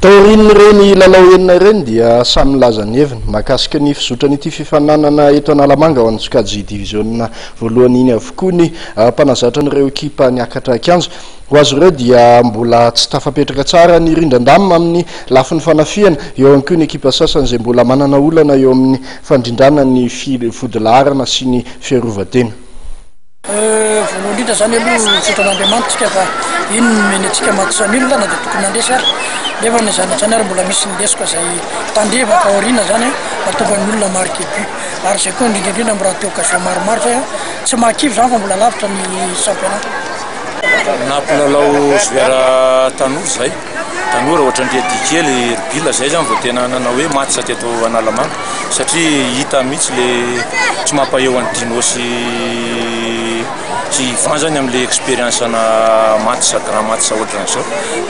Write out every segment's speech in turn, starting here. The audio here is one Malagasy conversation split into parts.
Taorian'ireny lalao enina ireny dia samy nilaza ny heviny mahakasika ny fizotran'ity fifaninanana eto Analamanga ho an'ny sokajy diviziona voalohany iny avokoa ny mpanazatra an'ireo ekipa niakatra kianja. Ho azy ireo dia mbola tsy tafapetraka tsara ny rindran-damina amin'ny lafiny fanafihana, eo ihany koa ny ekipa sasany izay mbola manana olana eo amin'ny fandrindrana ny vodilaharana sy ny fiarovan-tena. Voalohany indrindra zany aloha misaotra an'Andriamanitra tsika fa iny no nomeny antsika match nul na dia tokony nandresy ary nefa na izany na izany ary mbola misy ny lesoka izay tandrevaka aoriana zany mahatonga ny olona marquer but ary izay koa indrindra indrindra mbola raté occasion maromaro zay tsy mahakivy zany fa mbola lavitra ny championnat. Nampilalao joueur tanora zay. Tanora ohatran'ny ry Kely, ry Bila zay zany vao tena nanao hoe match teto Analamanga satria hita mihitsy le tsy mampaheo an'i Dino sy sy Yvan zany amin'le expérience ana match grand match ohatran'izao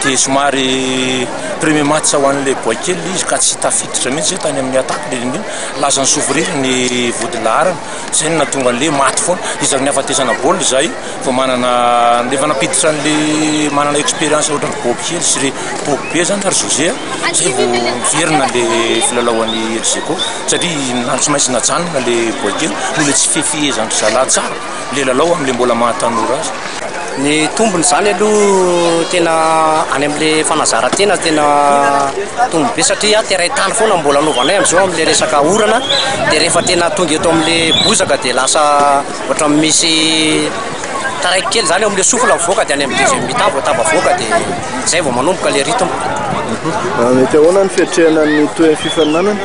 dia somary premier match ho an'le boay kely le izy ka tsy tafiditra mihitsy zay tany amin'ny attaque le indrindra lasa ni-souffrir ny vodilaharana zay no nahatonga an'le maty foana isaky ny hafatesana baolina zay Vao manana rehefa nampiditra an'le manana expérience ohatran'i Bob kely sy ry Bob be zany ary José a, zay vao miverina le filalaoan'i Elgeco satria na tsy maintsy najanona le boy kely noho le tsy fefehezan-dry zalahy tsara le lalao am'le mbola maha tanora azy. Ny tombony zany aloha tena any am'le fanazaran-tena tena tombony be satria terrain tany foana mbola anaovanay am'zao am'le resaka orana de rehefa tena tonga eto am'le bozaka de lasa Ohatran'ny misy taraiky kely zany eo amin'ilay souffle mivoaka dia any amin'ny deuxième mi-temps vao tafavoaka dia zay vao manomboka ilay rythme. Mety ahoana ny fiatrehana ny tohin'ny fifaninanana?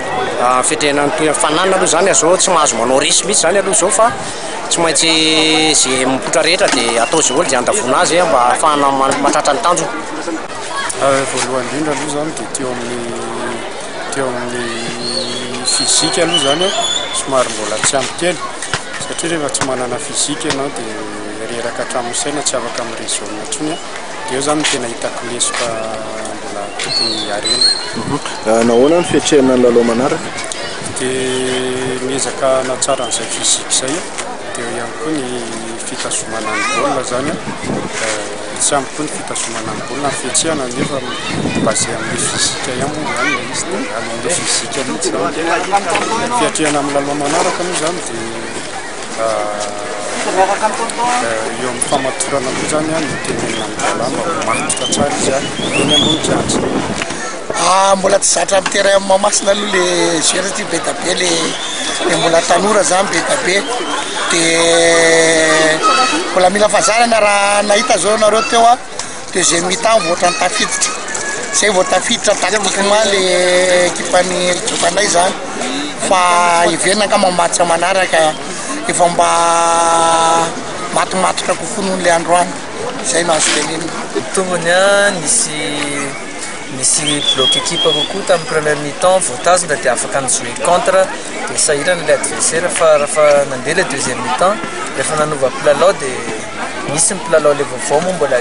Fiatrehana ny tohin'ny fifaninanana aloha zany zao tsy mahazo manao risque mihitsy zany aloha zao fa tsy maintsy ze mipoitra rehetra dia atao ze olo ze handavoana azy mba ahafahana mahatratra ny tanjona. Voalohany indrindra aloha zany dia teo amin'ny teo amin'ny physique aloha zany somary mbola tsy ampy kely. Satria rehefa tsy manana physique ianao dia reraka hatramin'ny saina tsy afaka mi-raisonne intsony an, dia eo izany no tena hitako lesoka mbola tokony hiarenana. Nahoana ny fiatrehana ny lalao manaraka? Dia miezaka hanatsara an'izay physique izay an, dia eo ihany koa ny fitazomana ny baolina izany an, tsy ampy koa ny fitazomana ny baolina, ny fihetsehana nefa basé amin'ilay physique ihany moa izany ilay izy dia any amin'ilay physique mihitsy izany. Ny fiatrehana amin'ny lalao manaraka moa izany dia eo amin'ny famatorana koa izany no tenenina amin'ny lalao mba ho matotra tsara izy eny ambony kianja. Mbola tsy zatra amin'ny terrain amin'i Mahamasina aloha le joueur satria be dia be le le mbola tanora zany be dia be de mbola mila fahazarana raha nahita zao nareo teo a deuxième mi-temps vao ohatran'ny tafiditra zay vao tafiditra tactiquement le ekipan'ny ekipanay zany fa heverina angamba match manaraka efa mba matomatotra kokoa noho le androany zay no azo tenenina. Tombony a, nisy nisy bloc équipe kokoa tamin'ny première mi-temps voatazona dia afaka ni-jouer contre dia sahirana ilay adversaire fa raha nandeha ilay deuxième mi-temps rehefa nanova mpilalao dia nisy ny mpilalao ilay vaovao moa mbola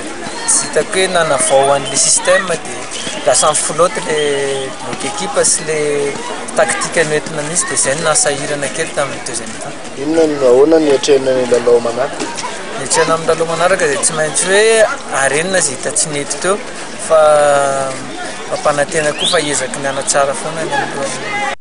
tsy hitako hoe nanavao an'ilay système dia lasa ni-flotte ilay bloc équipe sy ilay tactique noentina mihitsy dia izay no nahasahirana kely tamin'ny deuxième mi-temps. Inona no ahoana ny hiatrehana ny lalao manaraka? Ny hiatrehana amin'ny lalao manaraka dia tsy maintsy hoe arenina izay hita tsy nety teo fa mampanantena koa fa hiezaky ny hanatsara foana ny alohan'ny.